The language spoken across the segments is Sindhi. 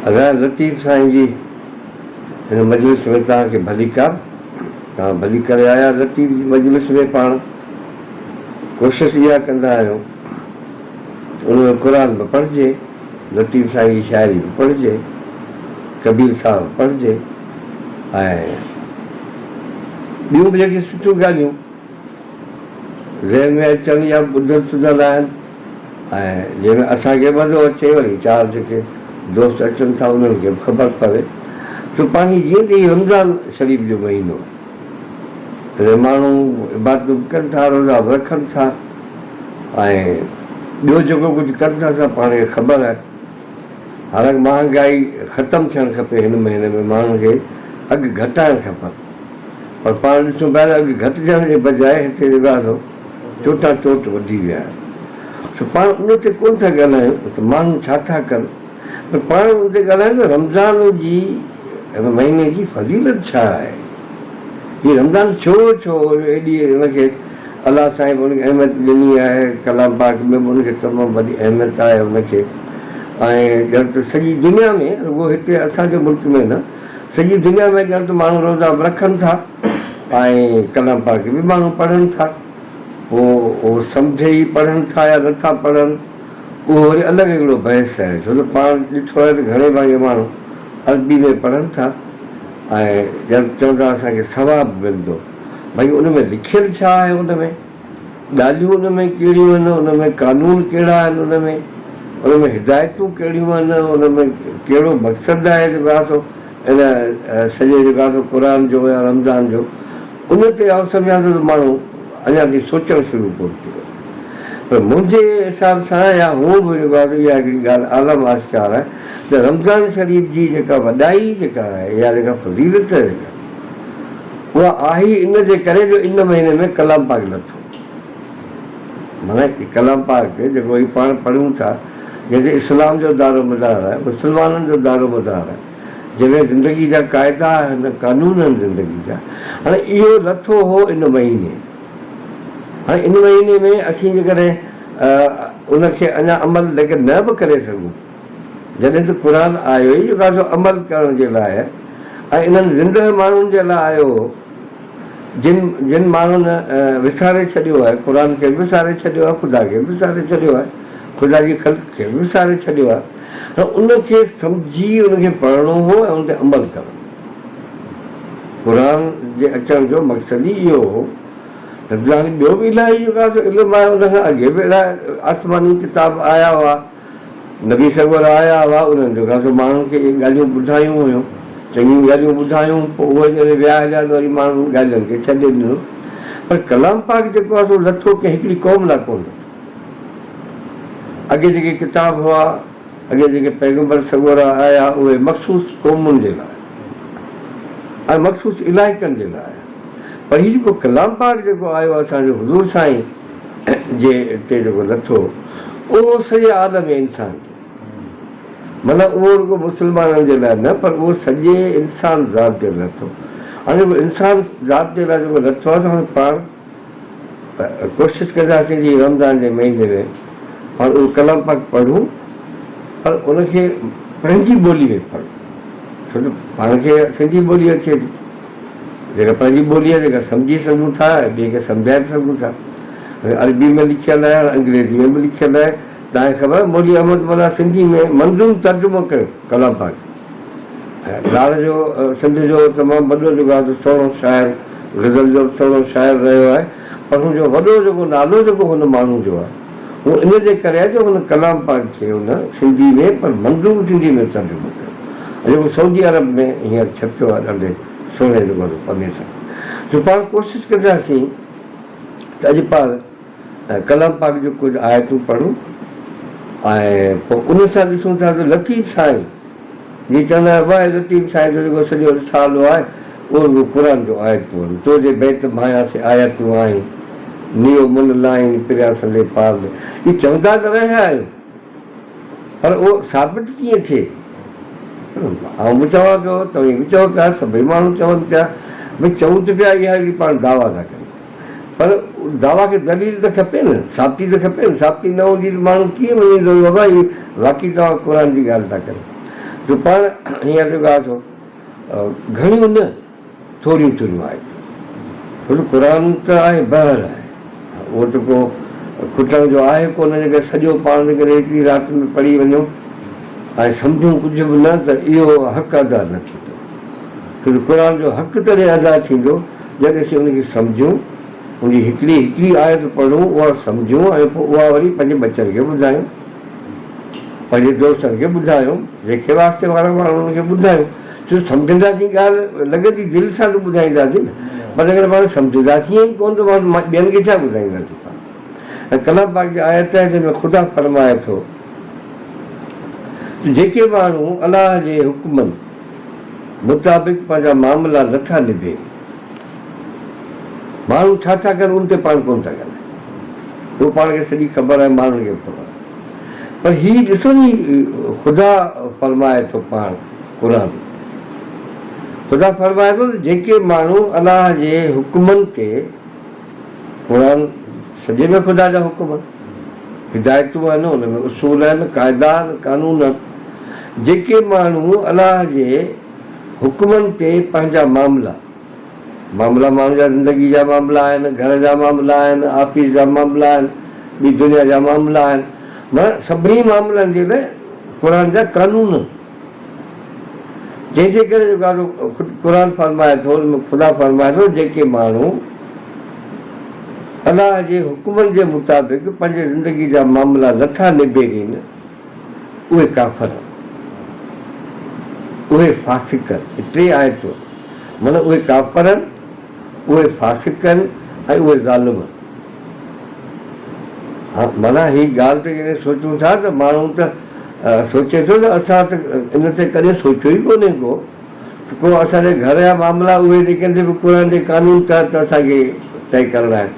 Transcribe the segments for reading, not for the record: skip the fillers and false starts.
ادا لطيف سائين جي هن مجلس ۾ توهان کي ڀليڪار. توهان ڀلي ڪري آيا لطيف جي مجلس ۾ پاڻ ڪوشش اها ڪندا آهيون ته ان ۾ قرآن به پڙهجي، لطيف سائين جي شاعري به پڙهجي، ڪبير صاحب به پڙهجي ۽ ٻيون به جيڪي سٺيون ڳالهيون ذهن ۾ اچن يا ٻڌل سڌل آهن ۽ جنهن ۾ اسان کي مزو اچي وري چار جيڪي دوست اچن ٿا انهن کي به خبر پوي ڇو پاڻ هي جيئن ته هي رمضان شريف جو مهينو آهي تڏهن ماڻهو عبادتون به ڪن ٿا روزا به رکن ٿا ۽ ٻيو جيڪو ڪجهه ڪن ٿا سا پاڻ کي خبر آهي حالانڪ مهانگائي ختم ٿيڻ کپي هن مهيني ۾ ماڻهن کي اگهه گهٽائڻ کپن پر پاڻ ڏسون پيا ته اگهه گهٽجڻ جي بجاء هتي جيڪو آهي سو چوٽان چوٽ وڌي ويا آهن. سو پاڻ ان تي ڪونه ٿا ڳالهايون ته ماڻهو ڇا ٿا ڪن پر پاڻ ان تي ڳالهايون ته رمضان جي هن مهيني جي فضيلت ڇا آهي؟ هي رمضان ٿيو ڇو جو ايڏي ان کي الله سائين به ان کي اهميت ڏني آهي، ڪلام پاڪ ۾ به ان کي تمام وڏي اهميت آهي ان کي ۽ ڄڻ ته سڄي دنيا ۾ رڳو هتي اسان جي ملڪ ۾ نه سڄي دنيا ۾ ڄڻ ته ماڻهو روزا به رکن ٿا ۽ ڪلام پاڪ به ماڻهو پڙهن ٿا. پوء اهو سمجهي ئي پڙهن ٿا يا نٿا پڙهن اهو وري الڳ هڪڙو بحث آهي. ڇو ته پاڻ ڏٺو آهي ته گهڻي ڀاڱي ماڻهو عربي ۾ پڙهن ٿا ۽ ڄڻ ته چون ٿا اسان کي ثواب ملندو. ڀئي ان ۾ لکيل ڇا آهي ان ۾؟ ڳالهيون ان ۾ ڪهڙيون آهن، ان ۾ قانون ڪهڙا آهن، ان ۾ ان ۾ هدايتون ڪهڙيون آهن، ان ۾ ڪهڙو مقصد آهي جيڪو آهي سو ان سڄي جيڪو آهي سو قرآن جو يا رمضان جو ان تي آئون سمجهان ٿو ته ماڻهو اڃا تائين سوچڻ شروع ڪونه ڪيو آهي پر منهنجي حساب سان يا هونء به جيڪو آهي سو اها هڪڙي ڳالهه عالم آشڪار آهي ته رمضان شريف جي جيڪا وڏائي جيڪا آهي يا جيڪا فضيلت آهي جيڪا اها آهي ئي ان جي ڪري جو ان مهيني ۾ ڪلام پاڪ لٿو. معنيٰ ڪلام پاڪ جيڪو هي پاڻ پڙهون ٿا، جنهن تي اسلام جو دارومدار آهي، مسلمانن جو دارومدار آهي، جنهن ۾ زندگي جا قاعدا آهن، قانون آهن زندگي جا، هاڻي اهو لٿو هو ان مهيني. هاڻي ان مهيني ۾ اسين جيڪڏهن ان کي اڃا عمل ليڪن نه به ڪري سگهون، جڏهن ته قرآن آيو ئي جيڪو آهي سو عمل ڪرڻ جي لاء آهي ۽ انهن زندهه ماڻهن جي لاء آيو هو جن جن ماڻهن وساري ڇڏيو آهي قرآن کي به وساري ڇڏيو آهي خدا کي به وساري ڇڏيو آهي خدا جي خلق کي به وساري ڇڏيو آهي ته ان کي سمجهي ان کي پڙهڻو هو ۽ ان تي عمل ڪرڻو قرآن جي اچڻ جو مقصد ئي اهو هو ته ٻيو به الاهي جيڪو آهي سو علم آهي ان کان اڳي به اهڙا آسماني ڪتاب آيا هئا نبي سڳورا آيا هئا، انهن جو خاصو ماڻهن کي اهي ڳالهيون ٻڌايون هيون، چڱيون ڳالهيون ٻڌايون، پوء اهي جڏهن ويا هليا ته وري ماڻهن ڳالهين کي ڇڏي ڏنو. پر ڪلام پاڪ جيڪو آهي سو لٿو ڪنهن هڪڙي قوم لاء ڪونه لٿو. اڳي جيڪي ڪتاب هئا، اڳي جيڪي پيغمبر سڳورا آيا، اهي مخصوص قومن جي لاء ۽ مخصوص علائقن جي لاء آيا. پر هي جيڪو ڪلام پاڪ جيڪو آيو اسان جو حضور سائين جي تي جيڪو لٿو اهو سڄي عالم انسان تي معنيٰ اهو رڳو مسلمانن جي لاء نه پر اهو سڄي انسان ذات جي لاء لٿو. هاڻي جيڪو انسان ذات جي لاء جيڪو لٿو آهي ته هاڻي پاڻ ڪوشش ڪنداسين جي رمضان جي مهيني ۾ پاڻ اهو ڪلام پاڪ پڙهون پر ان کي پنهنجي ٻولي ۾ پڙهون ڇو ته پاڻ کي سنڌي ٻولي اچي ٿي. جيڪا پنهنجي ٻولي آهي جيڪا سمجهي سگهون ٿا ۽ ٻئي کي سمجهائي به سگهون ٿا. هاڻي عربي ۾ لکيل آهي هاڻي انگريزي ۾ به لکيل آهي. توهان کي خبر آهي مولوي احمد ملاح سنڌي ۾ منظوم ترجمو ڪيو ڪلام پاڪ جو ۽ لاڙ جو سنڌ جو تمام وڏو جيڪو آهي سو سهڻو شاعر غزل جو به سهڻو شاعر رهيو آهي پر هن جو وڏو جيڪو نالو جيڪو هن ماڻهو جو آهي اهو ان جي ڪري آهي جو هن ڪلام پاڪ کي هن سنڌي ۾ پر منظوم سنڌي ۾ ترجمو ڪيو ۽ جيڪو سعودي عرب ۾ هينئر ڇپيو آهي ڏاڍي سهڻي جيڪو آهي سو پني سان. سو پاڻ ڪوشش ڪنداسين ته اڄ پاڻ ڪلام پاڪ جون ڪجهه آيتون پڙهون ۽ پوء ان سان ڏسون ٿا ته لطيف سائين جي چوندا آهن واهه لطيف سائين جو جيڪو سڄو رسالو آهي اهو رڳو قرآن جون آيتون آهن تو جي بيت ڀانيان سي آيتون آهن نيو من لائين پريان سندي پار ۾. اهي چوندا ته رهيا آهيون پر اهو ثابت ڪيئن ٿئي؟ آئون به چوان پيو توهين به چئو پيا سڀئي ماڻهو چون پيا ڀئي چئون ته پيا اها هڪڙي پاڻ دعويٰ ٿا ڪريون پر دعويٰ کي دليل ته کپي نه، ثابتي ته کپي نه، ثابتي نه هوندي ته ماڻهو ڪيئن مڃيندو ته بابا هي واقعي توهان قرآن جي ڳالهه ٿا ڪريو. جو پاڻ هينئر جيڪو آهي سو گهڻيون نه ٿوريون ٿوريون آيتون ڇو ته قرآن ته آهي بحر آهي اهو ته ڪو کٽڻ جو آهي ڪونه جيڪڏهن سڄو پاڻ جيڪڏهن هڪڙي رات ۾ پڙهي وڃون ۽ سمجهون ڪجهه به نه ته اهو حق ادا نه ٿيندو ڇو ته قرآن جو حق تڏهن ادا ٿيندو جڏهن اسين ان کي سمجهون ان جي هڪڙي هڪڙي آيت پڙهون اها سمجهون ۽ پوء اها وري پنهنجي ٻچن کي ٻڌايون پنهنجي دوستن کي ٻڌايون جيڪي واسطي وارا ماڻهو انهن کي ٻڌايون ڇو سمجهنداسين ڳالهه لڳندي دل سان ته ٻڌائينداسين نه پر جيڪڏهن پاڻ سمجهنداسين ئي ڪونه ته پاڻ ٻين کي ڇا ٻڌائينداسين پاڻ ۽ ڪلام پاڪ جي آيت آهي جنهن ۾ خدا فرمائي ٿو ته جيڪي ماڻهو الله جي حڪمن مطابق پنهنجا معاملا نٿا نڀين ماڻهو ڇا ٿا ڪن ان تي پاڻ ڪونه ٿا ڳالهائين اهو پاڻ کي سڄي خبر آهي ماڻهن کي به خبر آهي پر هي ڏسو ني خدا فرمائي ٿو پاڻ قرآن ۾ خدا فرمائي ٿو ته جيڪي ماڻهو الله جي حڪمن تي قرآن سڄي ۾ خدا جا حڪم آهن هدايتون آهن ان ۾ اصول آهن قاعدا آهن قانون آهن جيڪي ماڻهو الله جي حڪمن تي پنهنجا معاملا معاملا ماڻهن جا زندگي جا معاملا آهن، گهر جا معاملا آهن، آفيس جا معاملا آهن، ٻي دنيا جا معاملا آهن، معنيٰ سڀني معاملن جي لاء قرآن جا قانون آهن. جنهن جي ڪري جيڪو آهي سو خود قرآن فرمائي ٿو، ان ۾ خدا فرمائي ٿو جيڪي ماڻهو الله جي حڪمن جي مطابق پنهنجي زندگي جا معاملا نٿا نبيرين، اهي ڪافر آهن، اهي فاسق آهن. هي ٽي آيتون معنيٰ اهي ڪافر آهن، اهي فاسق آهن ۽ اهي ظالم آهن. ها معنيٰ هي ڳالهه ته جڏهن سوچون ٿا ته ماڻهو ته سوچي ٿو ته اسان ته ان تي ڪڏهن سوچيو ئي ڪونهي ڪو ته ڪو اسان جي گهر جا معاملا اهي جيڪي آهن سي به قرآن جي قانون تحت اسان کي طئي ڪرڻا آهن.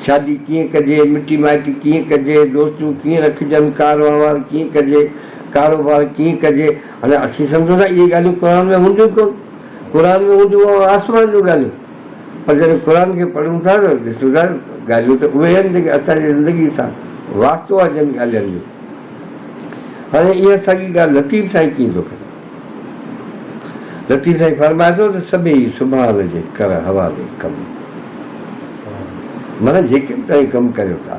شادي ڪيئن ڪجي، مٽي مائٽي ڪيئن ڪجي، دوستيون ڪيئن رکجن، ڪار وهنوار ڪيئن ڪجي، ڪاروبار ڪيئن ڪجي، هاڻي اسين سمجهون ٿا اهي ڳالهيون قرآن ۾ هونديون ڪونه، قرآن ۾ هونديون اهي آسمان جون ڳالهيون، پر جڏهن قرآن کي پڙهون ٿا ته ڏسون ٿا ڳالهيون ته اهي آهن جيڪي اسان جي زندگي سان واسطو آهي جن ڳالهين جو. هاڻي اها ساڳي ڳالهه لطيف سائين ڪيئن ٿو ڪري؟ لطيف سائين فرمائي ٿو ته سڀيئي سبحان جي ڪر حوالي ڪم. معنيٰ جيڪي به توهين ڪم ڪريو ٿا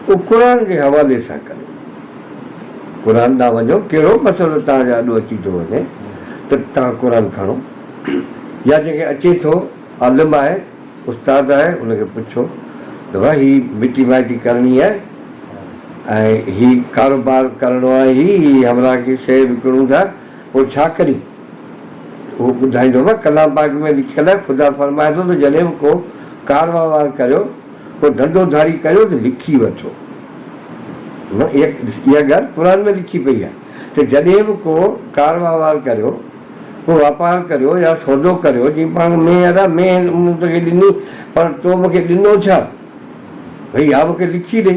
اهو قرآن جي حوالي سان ڪريو. قرآن ڏانهن وڃو، ڪهڙو به مسئلو توهان جي آڏو اچي ٿو وڃي ته توهان قرآن کڻو يا جنهن کي اچي ٿو عالم آهي، استاد آهي ان کي پڇو ته ڀاء هي مٽي مائٽي ڪرڻي آهي ۽ هي ڪاروبار ڪرڻو آهي هي هي همراهه کي شيء وڪڻون ٿا پوء ڇا ڪريون؟ اهو ٻڌائيندو ڀاء ڪلام پاڪ ۾ لکيل آهي خدا فرمائي ٿو ته جڏهن به ڪو ڪاروهنوار ڪريو ڪو ڌنڌو ڌاڙي ڪريو ته لکي وٺو. اها ڳالهه قرآن ۾ لکي پئي آهي ته جڏهن به ڪو ڪاروهنوار ڪريو ڪو واپار ڪريو يا سودو ڪريو، جيئن پاڻ مينهن ادا مينهن مون توکي ڏني پر تو مون کي ڏنو ڇا؟ ڀئي اها مون کي لکي ڏي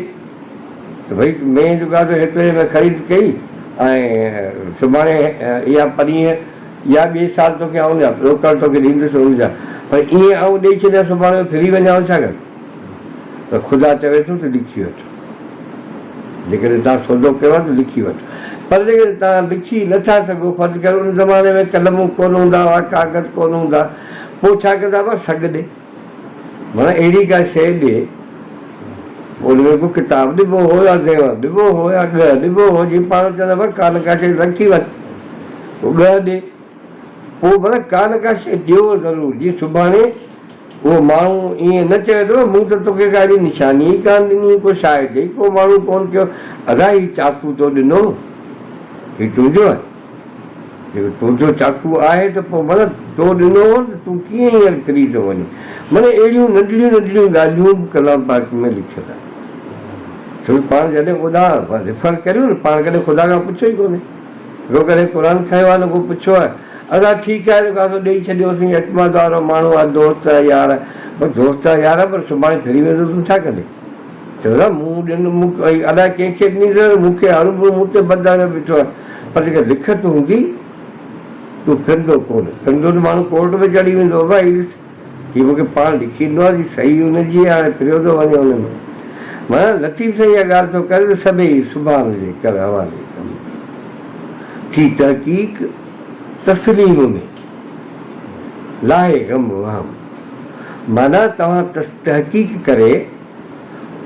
ته ڀئي مينهن جو گاڏو هيتري ۾ خريد ڪئي ۽ سڀاڻي يا پرينهن يا ٻئي سال توکي آئون جا روڪڙ توکي ڏيندس ان جا پر ائين آئون ڏئي ڇڏيان سڀاڻي ڦري وڃان ڇا ڪري؟ پر خدا چوي ٿو ته لکي وٺ. جيڪڏهن توهان سودو ڪيو آهي ته لکي وٺ. پر جيڪڏهن توهان لکي نه ٿا سگهو، فرض ڪر ان زماني ۾ قلمون ڪونه هوندا هئا، ڪاغذ ڪونه هوندا، پوء ڇا ڪندا هئا؟ سڳ ڏي. معنيٰ اهڙي ڪا شيء ڏي، ان ۾ ڪو ڪتاب ڏبو هو يا زيور ڏبو هو يا ڳهه ڏبو هو، جيئن پاڻ چوندا هئا ڪا نه ڪا شيء رکي وٺ، پوء ڳهه ڏي. پوء ڀلا ڪا نه ڪا شيء ڏيو ضرور، جيئن سڀاڻي اهو ماڻهو ائين نه چوي ته مون ته توکي ڪا اهڙي نشاني ئي ڪانه ڏني، ڪو شاهد ئي ڪو ماڻهو ڪونه ٿيو، ادا هي چاقو تو ڏنو، هي تنهنجو آهي، جيڪو تنهنجو چاقو آهي ته پوء ڀلا تو ڏنو هو ته تون ڪيئن هينئر ڦري ٿو وڃين؟ معنيٰ اهڙيون ننڍڙيون ننڍڙيون ڳالهيون به ڪلام پاڪ ۾ لکيل آهن. ڇو ته پاڻ جڏهن اوڏانهن ريفر ڪريون نه، پاڻ ڪڏهن خدا کان پڇيو ئي ڪونهي. ڪو ڪڏهن قرآن کنيو آهي نه ڪو پڇيو آهي. ادا ٺيڪ آهي ته ڪاسو ڏئي ڇڏيوسين اعتماد وارو ماڻهو آهي دوست آهي يار آهي پر دوست آهي يار آهي پر سڀاڻي ڦري ويندو تون ڇا ڪندين؟ چيو ادا مون ڏنو مون الائي ڪنهن کي ڏني اٿس مون کي هروڀرو مون تي بد هڻيو بيٺو آهي پر جيڪا لکت هوندي تون ڦرندو ڪونه ڦرندو ته ماڻهو ڪورٽ ۾ چڙهي ويندو بابا هي ڏس هي مون کي پاڻ لکي ڏنو آهي، صحيح ان جي آهي، هاڻي ڦريو ٿو وڃي ان ۾. معنيٰ لطيف سائين اها ڳالهه ٿو ڪري ته سڀيئي سبحان جي ڪر حوالي ڪم. ٿي تحقيق تسليم ۾، لاهي غم وهم. معنيٰ توهان تحقيق ڪري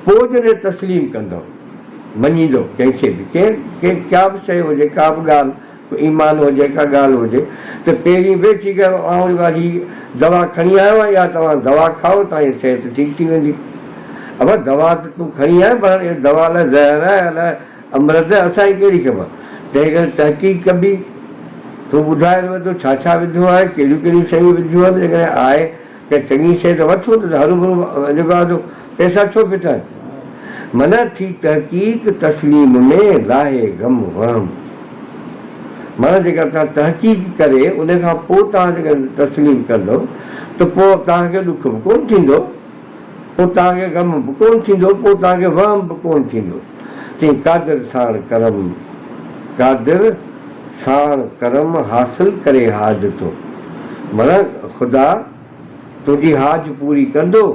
پوء جڏهن تسليم ڪندؤ، مڃيندؤ ڪنهن کي به، ڪنهن ڪا به شيء هجي، ڪا به ڳالهه، ڪو ايمان هجي، ڪا ڳالهه هجي ته پهرين به ٺيڪ آهي آئون جيڪا هي دوا کڻي آيو آهيان اها توهان دوا کائو توهان جي صحت ٺيڪ ٿي ويندي. ابا دوا ته تون کڻي آيو پر هاڻي اها دوا الائي زهر آهي الائي امرت آهي اسان کي ڪهڙي خبر. تنهن ڪري تحقيق ڪبي. تون ٻڌاء ته تو ڇا ڇا وڌو آهي، ڪهڙيون ڪهڙيون شيون وڌيون آهن، جيڪڏهن آهي ڪا چڱي شيء ته وٺون نه ته هروڀرو جيڪو آهي سو پئسا ڇو ڦٽائين. منع ٿي تحقيق تسليم ۾ لاهي غم وهم. معنيٰ جيڪر توهان تحقيق ڪري ان کان پوء توهان جيڪڏهن تسليم ڪندؤ ته پوء توهان کي ڏک به ڪونه ٿيندو، پوء توهان کي غم به ڪونه ٿيندو، پوء توهان کي وهم به ڪونه ٿيندو. چئين قادر ساڻ ڪرم، قادر ساڻ ڪرم حاصل ڪري حاج تو. معنيٰ خدا تنهنجي حاج پوري ڪندو.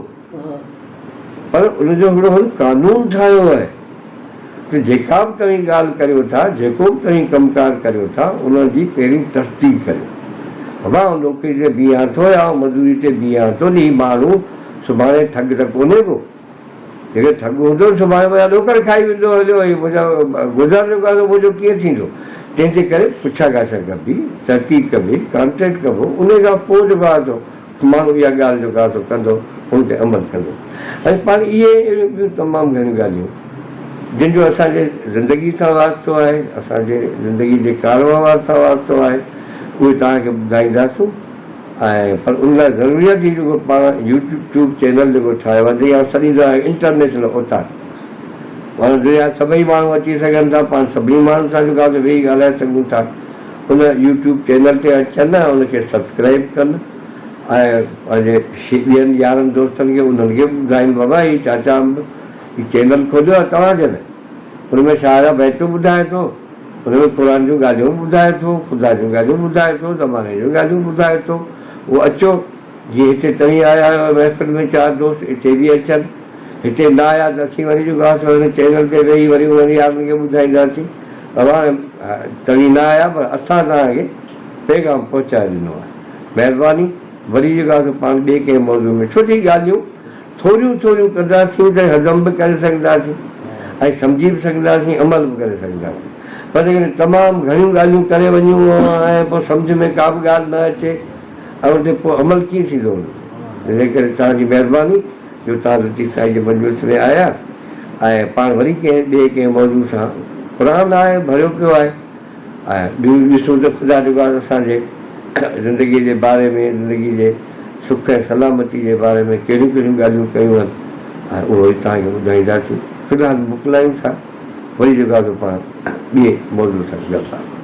پر ان جو هڪڙو هن قانون ٺاهيو آهي ته جيڪا به توهين ڳالهه ڪريو ٿا، جيڪو به توهين ڪم ڪار ڪريو ٿا، ان جي پهرين تصديق ڪريو. بابا آئون نوڪري تي بيهان ٿو يا آئون مزوري تي بيهان ٿو ته هي ماڻهو سڀاڻي ٺڳ ته ڪونهي ڪو. جيڪڏهن ٺڳ هوندو ته سڀاڻي منهنجا ڏوڪڙ کائي ويندو هليو هي منهنجا گذر جيڪو آهي سو منهنجو ڪيئن ٿيندو. تنهن جي ڪري پڇا ڳاڇا ڪبي، تحقيق ڪبي، ڪانٽريڪٽ ڪبو، ان کان پوء جيڪو آهي سو ماڻهو اها ڳالهه جو ڪا ٿو ڪندو ان تي عمل ڪندو ۽ پاڻ اهي اهڙيون ٻيون تمام گهڻيون ڳالهيون جن جو اسان جي زندگي سان واسطو آهي اسان جي زندگي جي ڪاروهنوار سان واسطو آهي اهي توهان کي ٻڌائينداسون ۽ پر ان لاء ضروري آهي ته هي جيڪو پاڻ يوٽيوب چينل جيڪو ٺاهيو آهي جنهن کي آئون سڏيندو آهيان انٽرنيشنل اوطاق معنيٰ دنيا جا سڀئي ماڻهو اچي سگهن ٿا پاڻ سڀني ماڻهن سان جيڪو آهي ويهي ڳالهائي سگهون ٿا ان يوٽيوب چينل تي اچن ۽ ان کي سبسڪرائيب ڪن ۽ پنهنجي ٻين يارن دوستن کي انهن کي به ٻڌائين بابا هي چاچا انب هي چينل کوليو آهي توهان جي لاء ان ۾ شاهه جا بيتون ٻڌائي ٿو ان ۾ قرآن جون ڳالهيون به ٻڌائي ٿو خدا جون ڳالهيون ٻڌائي ٿو زماني جون ڳالهيون ٻڌائي ٿو اهو اچو جيئن هتي توهين آيا آهيو محفل ۾ چار دوست اتي به اچن. هتي نه آيا ته اسين وري جيڪو آهي سو هن چينل تي ويهي وري انهن يارن کي ٻڌائينداسين ته هاڻي توهين نه آيا پر اسان توهان کي پيغام پهچائي ڏنو آهي. مهرباني وري جيڪو آهي سو پاڻ ٻئي ڪنهن موضوع ۾ ڇو ته هي ڳالهيون ٿوريون ٿوريون ڪنداسين ته هضم به ڪري سگهنداسين ۽ سمجهي به سگهنداسين عمل به ڪري سگهنداسين پر جيڪڏهن تمام گهڻيون ڳالهيون ڪري وڃون ۽ پوء سمجهه ۾ ڪا به ڳالهه نه اچي ۽ ان تي پوء عمل ڪيئن ٿيندو ان تي تنهن ڪري توهان جي مهرباني جو توهان لطيف سائين جي مجلس ۾ آيا ۽ پاڻ وري ڪنهن ٻئي ڪنهن موضوع سان قرآن آهي ڀريو پيو آهي ۽ ٻيون ڏسون ته خدا جيڪو آهي اسان جي زندگي جي باري ۾ زندگي جي سک ۽ سلامتي جي باري ۾ ڪهڙيون ڪهڙيون ڳالهيون ڪيون آهن ۽ اهو ئي توهان کي ٻڌائينداسين في الحال موڪلايون ٿا وري جيڪو آهي سو پاڻ ٻئي موضوع سان ملنداسين.